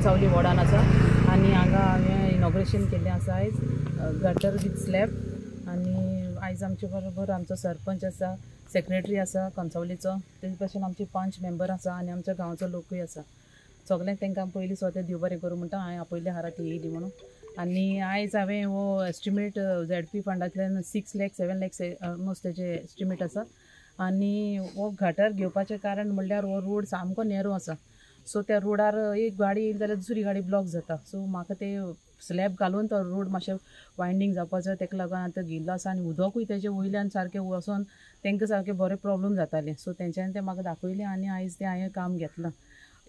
कंसावली वॉर्डान आसा आनी हांगा हांवें इनॉग्रेशन केल्लें आसा आयज गटर विथ स्लॅब. आनी आयज आमचे बरोबर आमचो सरपंच आसा, सेक्रेटरी आसा कंसावलीचो, तेच भाशेन आमचे 5 मेंबर आसा आनी आमच्या गांवचो लोकूय आसा. सगळ्यांक तांकां पयलीं स्वता देव बरें करूं म्हणटा, हांवें आपयल्ले हारा ती येयली म्हणून. आनी आयज हांवें हो एस्टिमेट झेड पी फंडांतल्यान 6 लाख 7 लाख ऑलमोस्ट तेजे एस्टिमेट आसा. आनी हो गटर घेवपाचें कारण म्हणल्यार हो रोड सामको नेरो आसा, सो त्या रोडार एक गाडी येयली जाल्यार दुसरी गाडी ब्लॉक जाता. सो म्हाका ते स्लॅब घालून तो रोड मातशें वायंडींग जावपाक जाय, तेका लागून आतां घेयल्लो आसा. आनी उदकूय तेजे वयल्यान सारकें वचोन तांकां सारकें बरें प्रॉब्लम जातालें, सो तेंच्यांनी तें म्हाका दाखयलें आनी आयज तें हांवें काम घेतलां.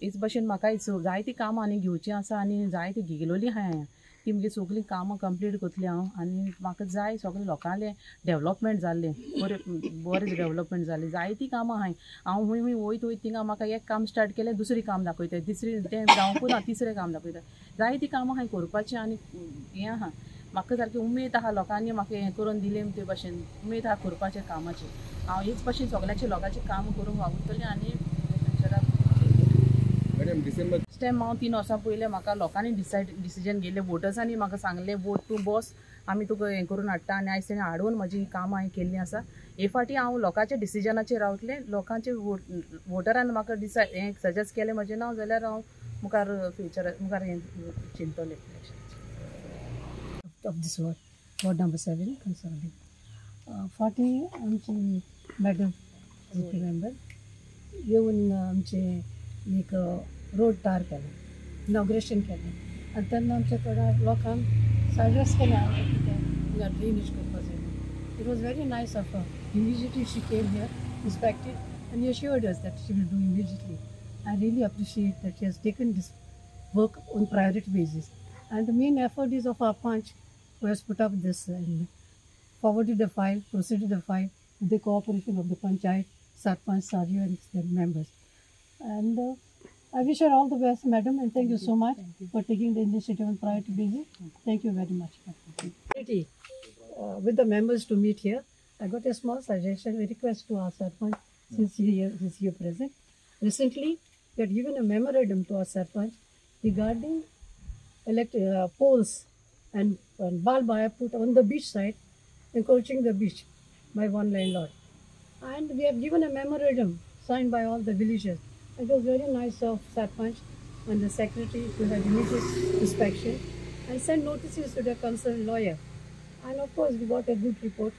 हेच भशेन म्हाका जायतीं कामां आनी घेवचीं आसा आनी जायतीं घेयलोलीं आहा हांवें, ती मुगे सगळीं कामां कंप्लीट करतली हांव. आनी म्हाका जाय सगळें लोकांलें डेवलपमेंट जाल्लें, बरें बरें डेवलपमेंट जालें, जायतीं कामां आहाय. हांव खूंय खूंय वयत वयत थिंगा म्हाका एक काम स्टार्ट केलें, दुसरें काम दाखयता, तिसरें तें जावंकूच ना, तिसरें काम दाखयता. जायतीं कामां आहाय करपाचीं आनी हें आहा म्हाका सारकी उमेद आहा, लोकांनी म्हाका हें करून दिलें ते भशेन उमेद आहा करपाचें कामाचें. हांव हेच भशेन सगळ्यांचे लोकांचें काम करूंक वावुरतलें. आनी फ्युचराक फर्स्ट टायम हांव 3 वर्सां पयलें म्हाका लोकांनी डिसिजन घेयलें, वोटर्सांनी म्हाका सांगलें वोट तूं बस, आमी तुका हें करून हाडटा. आनी आयज तेणें हाडून म्हजी कामां हांवें केल्लीं आसा. हे फावटी हांव लोकांच्या डिसिजनाचेर रावतलें, लोकांचे वोटरान म्हाका डिसायड हें सजेस्ट केलें म्हजें नांव जाल्यार हांव मुखार फ्युचर मुखार हें चिंततलें. Of this ward, ward number 7, Cansaulim. फाटीं आमची मॅडम मेंबर येवन आमचे एक रोड टार केलें, इनॉग्रेशन केलें. आनी तेन्ना आमच्या थोड्या लोकांक सजेस्ट केलें आमकां कितें हिंगा ड्रेनेज करपा जाय म्हणून. It was very nice of her. Immediately she came here, inspected and assured us that she will do immediately. I really appreciate that she has taken this work on priority basis. And the main effort is of our Panch, who has put up this and forwarded the file, proceeded the file with the cooperation of the Panchayat, Sarpanch, Sarju and their members. And I wish her all the best, madam, and thank you so much for taking the initiative on priority basis. Thank you very much. With the members to meet here, I got a small suggestion, a request to our Sarpanch, since he is here present. Recently, we had given a memorandum to our Sarpanch regarding poles and barbed wire put on the beach side, encroaching the beach by one landlord. And we have given a memorandum signed by all the villagers. It was very nice of Sarpanch and the secretary to have immediate inspection and send notices to the concerned lawyer. And of course, we got a good report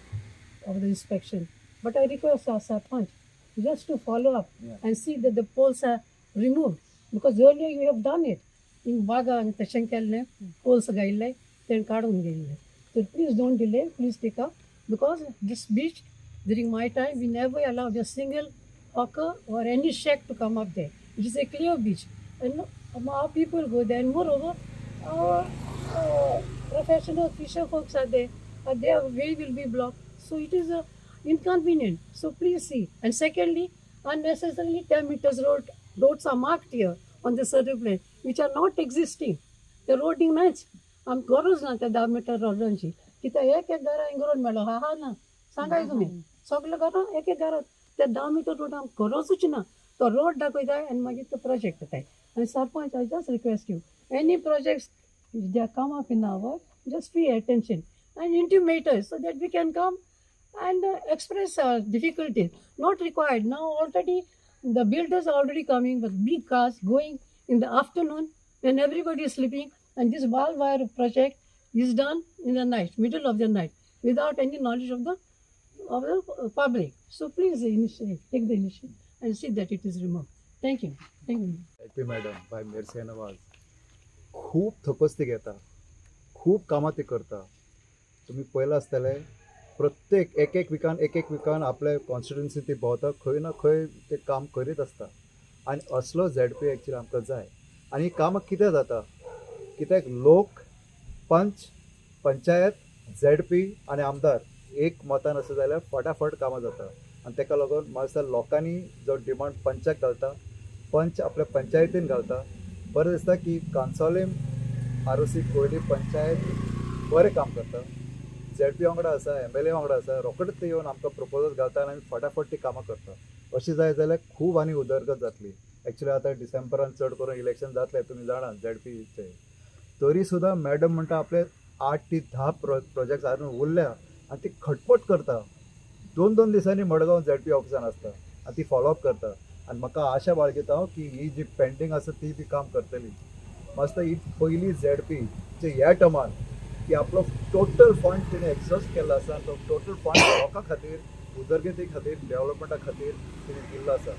of the inspection. But I request our Sarpanch just to follow up and see that the poles are removed, because earlier you have done it. In Baga and तशें केल्लें, poles घायिल्ले, तें काडून घेयल्ले. So please don't delay, please take up, because this beach, during my time, we never allowed a single hawker or any shack to come up there. It is a clear beach, and our people go there. And moreover, our professional fisher folks are there, and their way will be blocked. So it is inconvenient. So please see. And secondly, unnecessarily 10 meters roads are marked here on the survey plane, which are not existing. The roading नाच, आम गरज ना त्या 10 metre रोडांची. कित्याक एक एक घरा हिंगा रोड मेळ्ळो हा ना, सांगाय तुमी सगळे घरां एक एक घरां त्या 10 मिटर रोड आमकां गरजूच ना. तो रोड दाखयता आनी मागीर तो प्रोजेक्ट जाता. आनी sarpanch, I just request you, any projects they come up in our, just pay attention and intimate us so that we can come and express our difficulties. Not required. Now already the builders are already coming with big cars going in the afternoon when everybody is sleeping, and this barbed wire project is done in the night, middle of the night, without any knowledge of the public. So please initiate, take the initiative and see that it is removed. Thank you. Thank you. ZP madam, by Mercy Nawaz, खूब थपस ती घेता, खूब कामां ती करता. तुमी पळयलां आसतलें, प्रत्येक एक एक विकान एक एक विकान आपल्या कॉन्स्टिट्युन्सी ती भोंवता, खंय ना खंय ते काम करीत आसता. आनी असलो झेडपी एक्चुअली आमकां जाय. आनी ही कामां कित्याक जाता, कित्याक लोक, पंच, पंचायत, झेडपी आनी आमदार एक मतान आसा जाल्यार फटाफट कामां जाता. आनी ताका लागून म्हाका दिसता लोकांनी जो डिमांड पंचाक घालता, पंच आपल्या पंचायतीन घालता. बरें दिसता की कांसावलीम आरोसी कोयली पंचायत बरें काम करता. झेडपी वांगडा आसा, एमएलए वांगडा आसा, रोखडेच ते येवन आमकां प्रपोजल घालता आनी आमी फटाफट ती कामां करता. अशें जाय जाल्यार खूब आनी उदरगत जातली. एक्चुली आतां डिसेंबरान चड करून इलेक्शन जातलें, तुमी जाणा झेडपीचे, तरी सुद्दां मॅडम म्हणटा आपले 8 ते 10 प्रोजेक्ट्स अजून उरल्या आनी ती खटपट करता. 2-2 दिसांनी मडगांव झेडपी ऑफिसान आसता आनी ती फॉलोअप करता. आनी म्हाका आशा बाळगिता हांव की ही जी पेंडींग आसा ती बी काम करतली. मस्त ही पयली झेडपी जे ह्या टर्मान की आपलो टोटल फंड तिणें एक्सॉस्ट केल्लो आसा, तो टोटल फंड लोकां खातीर, उदरगती खातीर, डेवलपमेंटा खातीर तिणें दिल्लो आसा.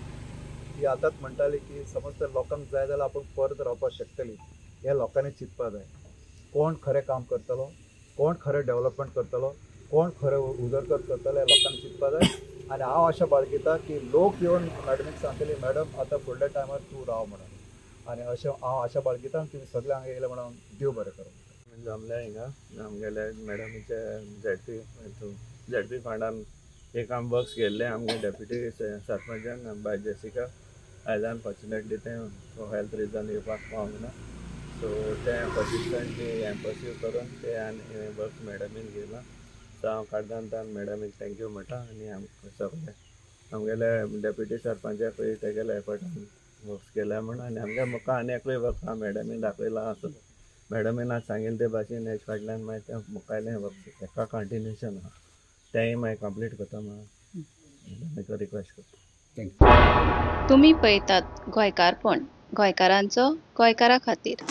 ती आतांच म्हणटाली की समज तर लोकांक जाय जाल्यार आपूण परत रावपाक शकतली. हें लोकांनी चिंतपा जाय, कोण खरें काम करतलो, कोण खरें डेवलपमेंट करतलो, कोण खरें उदरगत करतलो, हें लोकांनी चिंतपा जाय. आनी हांव आशा बाळगिता की लोक येवन मॅडमीक सांगतली, मॅडम आतां फुडल्या टायमार तूं राव म्हणून. आनी अशें हांव आशा बाळगिता आनी तुमी सगळे हांगा येयले म्हणून देव बरें करूं. जमले हिंगा आमगेले मॅडमीचे झेडपी फंडान एक आम वर्क्स केल्ले आमगे डेप्युटी सरपंचान बाय जेसिका आयज अनफॉर्च्युनेटली तें हेल्थ रिजन येवपाक पावंक ना, सो तें पर्सिस्टंटली हें पर्स्यू करून ते आनी वर्क मॅडमीन घेयलां. सो हांव काडदान मॅडमीक thank you म्हणटा आनी आमकां सगळे आमगेले डेप्युटी सरपंचाकूय तेगेले एफर्टान वर्क्स केल्या म्हूण. आनी आमगे मुखार आनी एकूय वर्क हांव मॅडमीन दाखयलां आसा, मॅडमीन आज सांगिल्लें ते भाशेन हेच फाटल्यान मागीर तें मुखायलें वर्क एका कंटिन्युएशन आहा, तेंय मागीर कंप्लीट करता म्हणून मॅडमीक रिक्वेस्ट करता. तुमी पळयतात गोंयकारपण, गोंयकारांचो गोंयकारा खातीर.